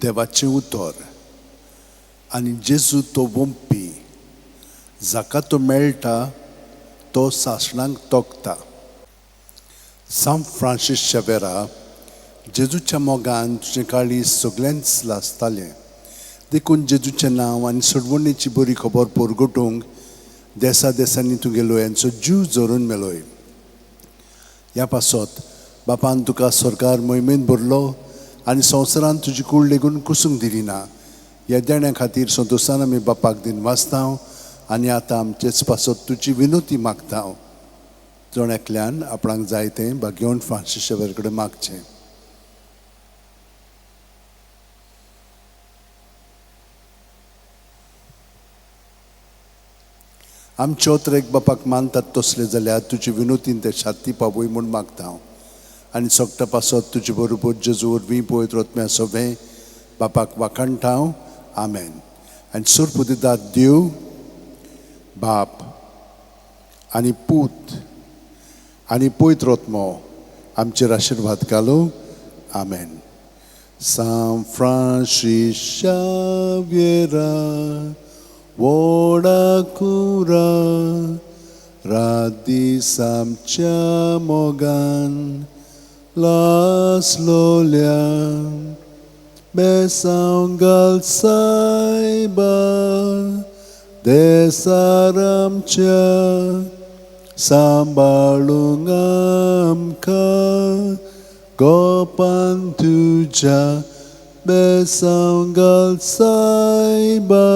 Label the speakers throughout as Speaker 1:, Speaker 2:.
Speaker 1: देवाचें उतर आनी जेजू तो वोंपपी. जाका तो मेळटा तो सासणांक तोखता. सांत फ्रांसीस शेवेरा, जेजूच्या मोगान तुजें काळीज सगळेंच लासतालें, देखून जेजूचें नांव आनी सोडवणेची बरी खबर परगटूंक देसा देसांनी तुगेलो यांचो जीव झरून मेलोय. ह्या पासत बापान तुका सरकार मोहिमेंत भरलो आनी संवसारांत तुजी कूड लेगून कुसूंक दिली ना. ह्या देण्या खातीर संतोशान आमी बापाक दिन वाचता आनी आतां आमचेच पासत तुजी विनोती मागता. जण एकल्यान आपणाक जाय तें भाग्यवंत फ्रांसीस शेवेर कडेन मागचें. आमच्यो एक बापाक मानतात तसले जाल्यार तुजी विनोतीन ते छाती पावय म्हूण मागता हांव आनी सगटा पासत तुजे बरोबर जेजू वरवीं पवित्र आत्म्या सगळें बापाक वाखाणटा हांव. आमेन. आनी सोरपुदिदात देव बाप आनी पूत आनी पवित्र आत्मो आमचेर आशिर्वाद घालूं. आमेन. सांत फ्रांसीस शाव्येरा व्हडा कुरा रात दीस आमच्या मोगान लासलोल्या बेसांव घाल सायबा देसार आमच्या सांबाळूंक आमकां गोपान तुज्या बेसांव घाल सायबा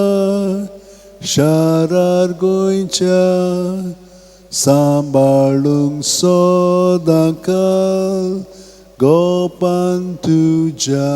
Speaker 1: शारार गोंयच्या सांबाळूंक सदांकाल गोपान तुज्या.